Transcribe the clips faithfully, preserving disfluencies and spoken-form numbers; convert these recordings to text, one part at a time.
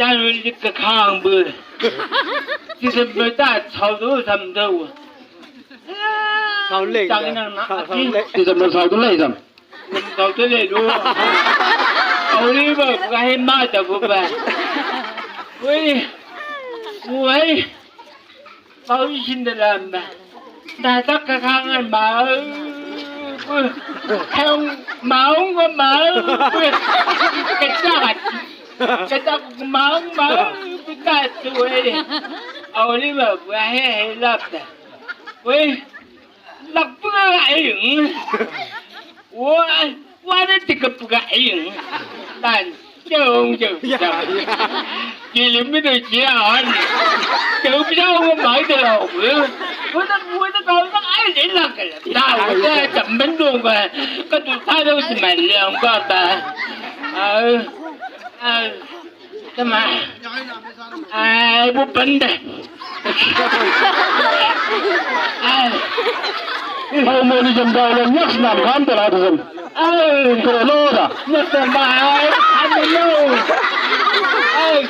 Tanu li ka kang bu. Ti sem bu ta chau du sam du. Sau lei. Tang nang na. Ti sem bu sau du lei sam. Kau tele lu. Kau lima, bukan hemat aku, Pak. Woi. Woi. Kau isin dalam, Pak. Datak kakangan mau. Kau mau nggak mau. Kecat. Kecat mau mau. Bukan tu, woi. Kau lima, bukan he, he lap dah. Woi. Lakpuna ai. Wa, wa na tika puga ai. Tan. Jong, jong. Kili mi do jian. Jong bisa wa mai de lo. Wa na, wa na kau na ai de la ka. Ta wa ta mendong ka. Ka tu ta do si mai leong ka ta. Ai. Ai. Tama. Ai, bu pende. Ai. Hau moli jam dau lo nyas nam kan tela tu jam. Ai. Kere lo da. Nyas nam ba. Ai. Ai, lo. Ai.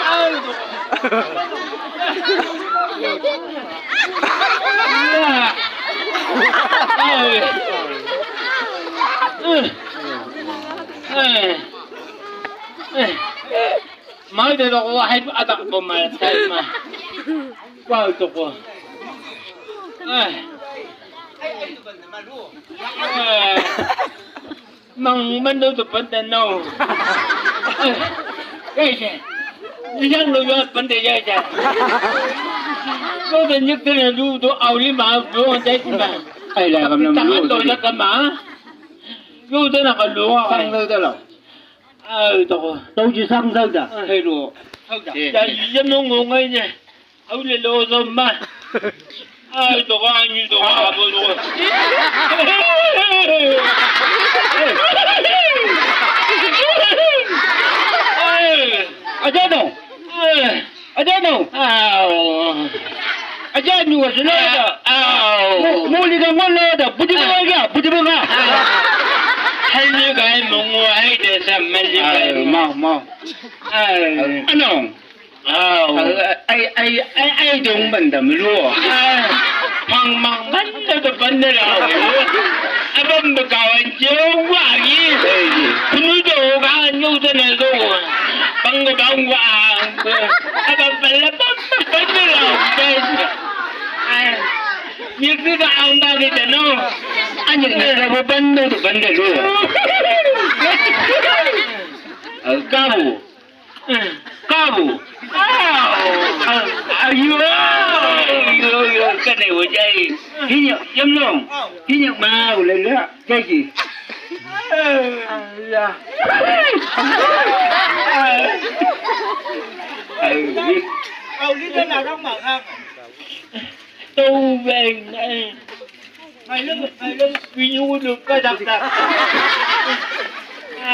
Ai. Ya. Ai. Ai. Mau de lo ko hai atak ko mai tai ma. Kau tu ko. Eh. Eh. Mang mando tu pante nau. Eh. Yang lo yo pante ya ya. Lo de nyik de lu do au lima lo de ma. Ai la kam na. Tangan lo ya kama. Yo de na ka lo. Sang lo de lo. Au, toko. Tau ji sang sauda. Hei, lo. Sauda. Ya, ya, nong, nong, ai, ne. Au, le, lo, zo, ma. Au, toko, ani, toko, abo, toko. Aja, no. Aja no. Au. Aja ni wa sila da. Au. Mu, mu li ga ngol da. Budi ba ga, budi ba ga. Hai ni ga ai mo ngo ai de sa ma li ga. Au, mau, mau. Au. Ano. Au. Ai, ai, ai, ai dong banda mulu. Au. Pang mang banda da banda la. Abang bekawan jauh lagi. Kunu do ga nyu tena do. Bang bang wa. Apa pala papa pala. Ni tu da ang ba kita no. Anjing ni da banda tu banda tu. Kau. Kau. Ayo. Yo yo kane wajai. Hinya yamlong. Hinya mau lele. Gaji. Alah. Alah. Alah. Tau beng. Mai lem, mai lem. Pinyu udah pada tak.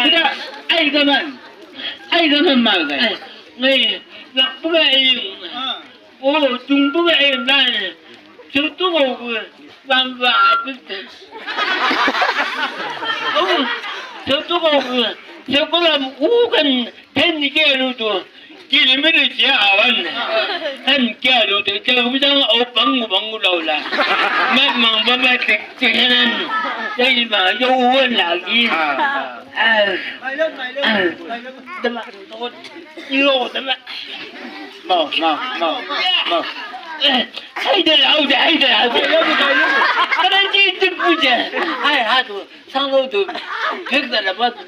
Tidak, ai gaman. Ai gaman mau kan. Ngai, nak buka ini. O, tung buka e nai. Seutu ko ku bang ba abit. O, seutu ko ku. Seutu ko lam u kan ten ni ke lu tu. Kili mi ni sia awan. Kan ke lu tu. Ke lu bidang o bang bang lau la. Mak mang ba ba tik tik nan. Jadi ma yo wan lagi. Ah. Ah. Dama. Iro dama. Mau, mau, mau, mau. Eh, hai da, au da, hai da, au da. Kada ji ji puja. Hai, ha tu. Sang lo tu. Pek da la ba tu.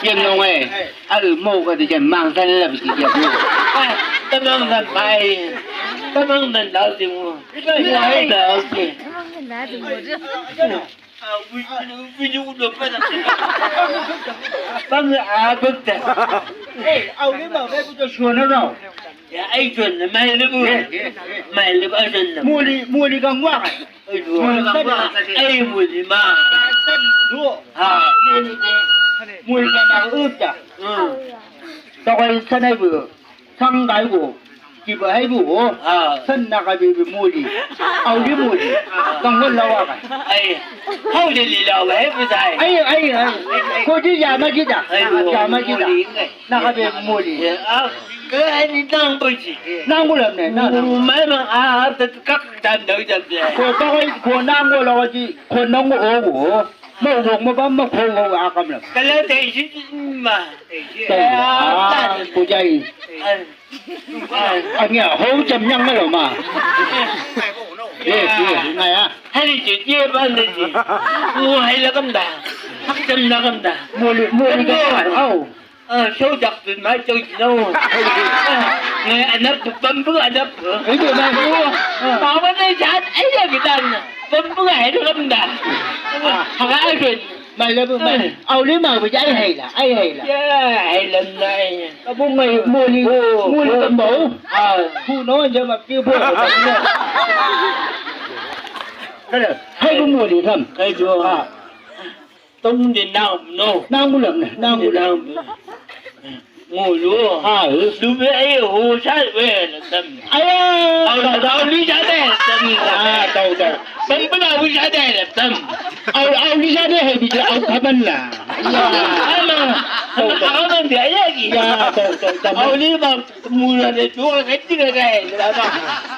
Yan nong eh. Au mau ka di jan mang san la bi di jan. Ah, ta mang san pai. Ta mang san la di mo. Hai da, okay. Bang a bang ta. Eh, au ni ma, bai ku ta suan na. Ya, ai suan na, mai le bu. Mai le bu, ai suan na. Muli, muli kang wa. Ai suan na. Ai muli ma. Lu. Ha. Muli kang ma uta. Hmm. Ta ko ai sanai bu. Sang kai bu. Kiba haibu o. Ah. San na ka bibi muli. Au di muli. Kang hon lawa ka. Ai. Hau di li lawa haibu sai. Ai, ai, ai. Ko di ya ma kita. Ai, ya ma kita. Muli. Na ka bibi muli. Ya, ah. Ke ai ni nang boji. Nang bulam ne, na, na. Mai ma, ah, ah, tak, kak, dan dau jam ya. Ko ta ko, ko nang ko lawa di, ko nang ko o. Mo, mo, mo, ba, mo, ko, ko, akam lam. Kalau te isi, ma. Te isi. Ah, ko jai. Ah. Ania, ho jam yang ngalo ma. Ye, ye, nga ya. Hari je, je ban de je. Mu hai la kam da. Hak jam na kam da. Muli, muli ka. Au. Ah, so jak tu mai so no. Ngai anap tu pambu anap. Itu na. Bawa na jat ai ya kita na. Pambu ai tu kam da. Hak ai tu. Mai la bu mai. Au lima bu ai hai la, ai hai la. Ya, hai la nai. Ka bu ngai muli, muli ka bau. Ah, hu no jama pi bu. Kada, hai bu muli kam. Hai bu. Ah. Tong de nang no. Nang bulam, nang bulam. Ngulu. Ah, eh. Dube ai ho sa we tam. Aya. Au, au li sa de tam. Ah, tau, tau. Bang bela ho sa de tam. Au, au li sa de hai bi au kaban la. Ya. Ama. Tau, tau. Ama kaban dia ya ki. Ya, tau, tau, tau. Au li ba mula de tu ka keti ka ka.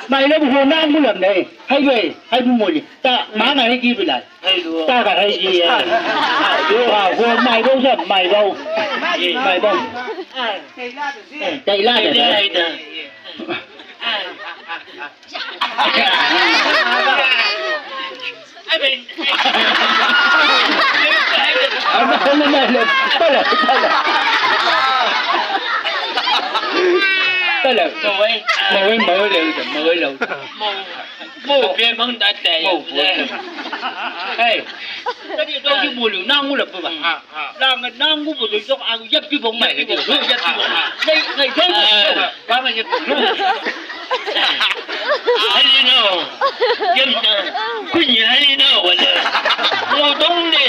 Mai la bu ho nang bulam ne. Hai we, hai bu muli. Ta mana hai ki bilai. Hai lu. Ta ka hai ki ya. Hai lu. Wa, wa, mai bau sa, mai bau. Mai bau. Hai. Tai la da. Tai la da. Amin. Ano, ano na, ano? Pala, pala. Pala. Mawai. Mawai, mawai, mawai. Mawai. Mo, be mang da da ya. Mo, be. Hey. Tadi tu di bulu, nang ulah apa, Bang? Ah, ah. Nang, nang bulu tu aku ya pi bong mai. Ya pi bong. Nai, nai, nai. Ah. Ba mai ya pi bong. Hali no. Yam ta. Kunyi hali no wala. Mo dong de.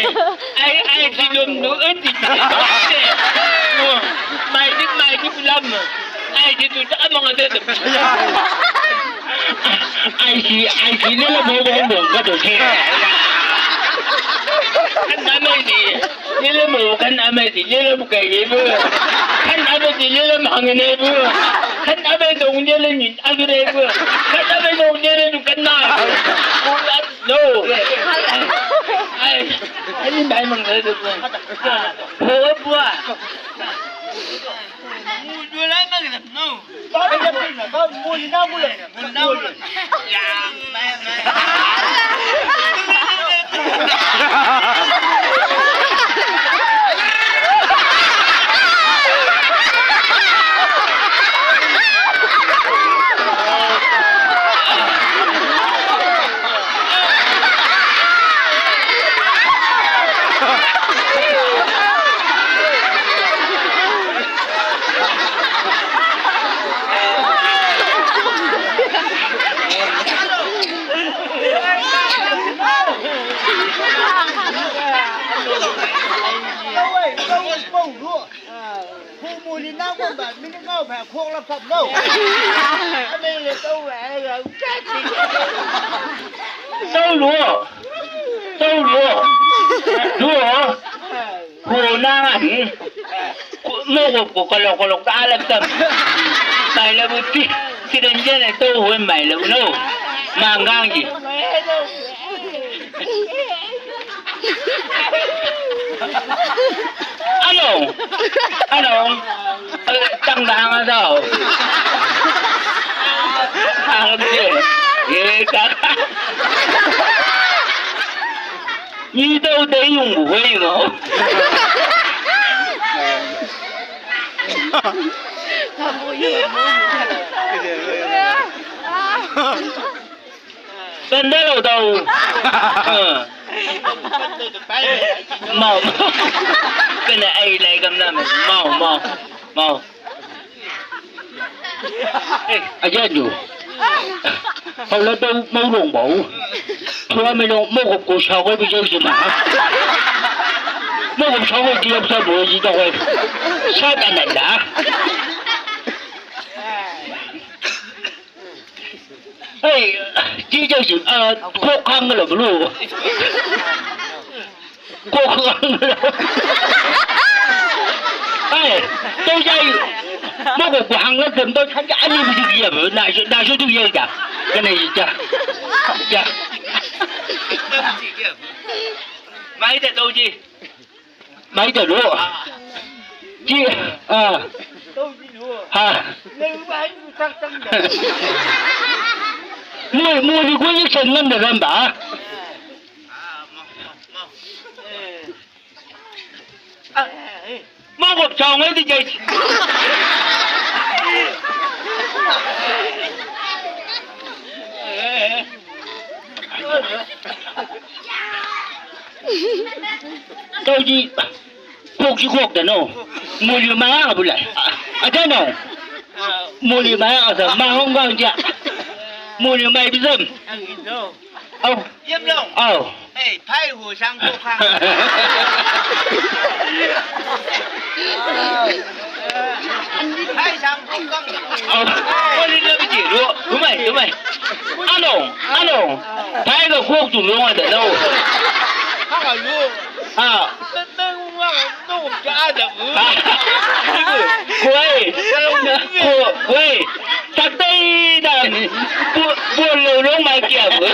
Ai, ai, di dong no, eh, di. Mo. Mai di, mai di pulang. Ai, di tu, tak abang ada tu. Ai si, ai si, lele mo mo mo ka to se. Kan amai si, lele mo kan amai si, lele mo kai bu. Kan amai si, lele mo hangen bu. Kan amai dong lele ni, agi bu. Kan amai dong lele ni kan na. No. Ai, ai, ni mai mang lele bu. Ho bua. Tau luo. Tau luo. Luo. Ko nang ani. Ko, mo ko, ko, kolok, kolok, ta alam tam. Mai la bu ti, ti dan jana to, we mai la bu no. Manggang ji. Ano? Ano? Eh, tang da hanga dau. Hanga je. Ye, ka. Ni dau dai yung bu hoi ngo. Tanda lo dau. Mau. Kena ai lai kam na. Mau, mau. Mau. Aja jo. Kau la dau mau dong bau. Tua me dong mau ko sa ko bi jo ma. Mau ko sa ko di sa bo ji ta ko. Sa ta na da. Ai, di jai su, ah, kok hang lo bulu. Kok hang lo. Ai, tau jai. Mo kok hang lo dem tau jai ani bu ya bu. Na su, na su tu ya ja. Kena ja. Ja. Mai da tau ji. Mai da lo. Ji, ah. Ha. Mo, mo ni ko ni sen nan da ran ba. Mo ko chao ngai di jai. Tau ji, kok ji kok da no. Muli mai a bulai. A da no. Muli mai a sa ma hong ga ja. Muli mai bisam. Au. Yem long. Au. Hei, phai hu sang kok hang. Phai sang kok hang. Au. Ko ni na biji, lu, lu mai, lu mai. Ano, ano. Phai ga kok tu long ada tau. Hang a lu. Ah. Kuai, ku-, kuai, tak tai da. Bu-, bu lo lo mai kia bu.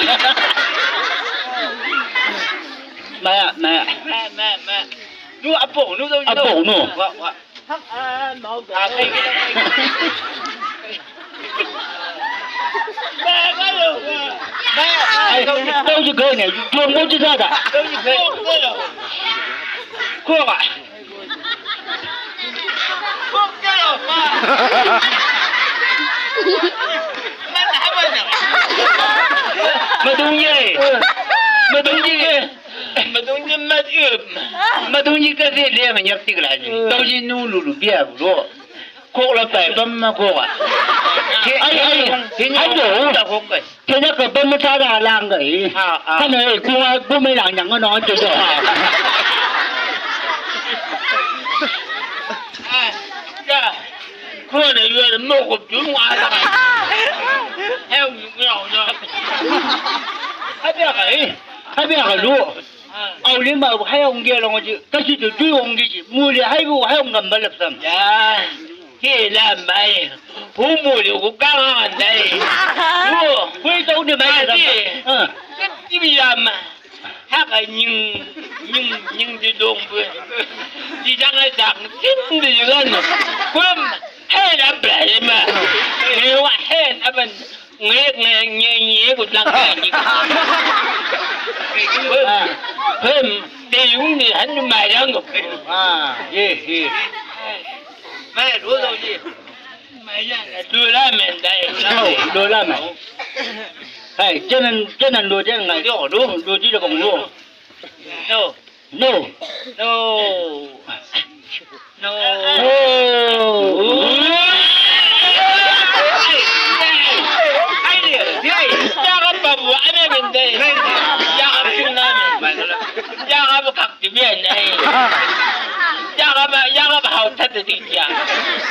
Maya, maya. Maya, maya, maya. Nu apo, nu tau, nu tau. Apo, nu. Wa, wa. Ai, tau ji kai ne, tau mo ji da da. Ko ba. Madung ye. Madung ye. Madung ni mat, eh, madung ni ka se le ma nyak tik la ni. Tau ji nu lu lu bia lo. Kok la pai bam ma kok a. Ai, ai, ai, ai, ai, ta kok kai. Te na ka bam ma ta da lang kai. Ah, ah. Kana e ku a ku me lang yang no te do. Ah, ya. Ko na yu mo ko tu mu a la. Heu, no, no. Abia kai. Abia ka lu. Au li ma hai ong ge long ji, ka si tu tu ong ge ji, mu li hai bu hai ong gam balap sam. Ya, ke la mai, hu mu li ku ka ngan dai. Mu, kui tau ni mai sam. Ah. Ti bi ya ma, ha ka nying, nying, nying di dong bu. Di jang ai jang, tim di lan. Kum, hai la bai ma. Ni wa hai na ban. Nge, nge, nge, nge, ku tlang kai ni. Pem, pem, te yung ni han mai yang. Ah, ye, ye. Mai, lo lo ye. Mai yang, lo la men dai. Lo, lo la men. Hai, jenan, jenan lo jenan ngai. Lo, lo. Lo di lo kong lo. Lo. No. No. No. No.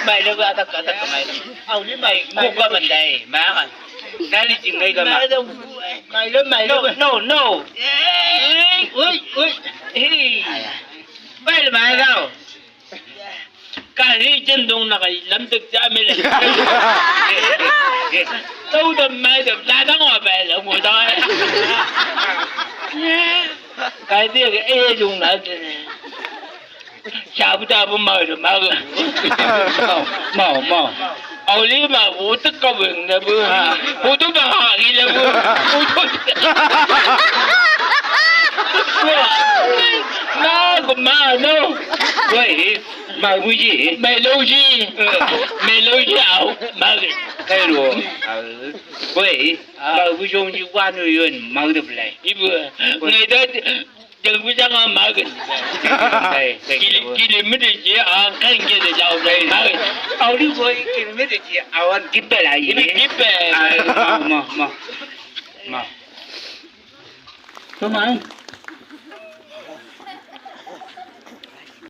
Mai lo, mai lo. Nali jingai ka ma. Mai lo, mai lo. No, no, no. Oi, oi. Hey. Mai lo, mai lo. Ka ri jendong na kai lam tek ja me le. Tau da mai da da da ngo bai lo mo da. Kai de ke e jung na de. Cabu cabu mau de mau. Mau, mau, mau. Au li ma bu tu ka bu ne bu. Bu tu ba ha gi le bu. Bu tu. Ma ko ma no. Wei, ma bu ji. Mai lo ji. Mai lo ji au. Ma. Kai lo. Wei, ma bu jong ji wa no yon ma de blai. Ibu. Ngai da. Jang ku jang a magen. Kili, kili mede je a kan ke de jau dai magen. Au li boi kili mede je a wan gipe la ye. Ini gipe. Ma, ma, ma. Ma. Kemai.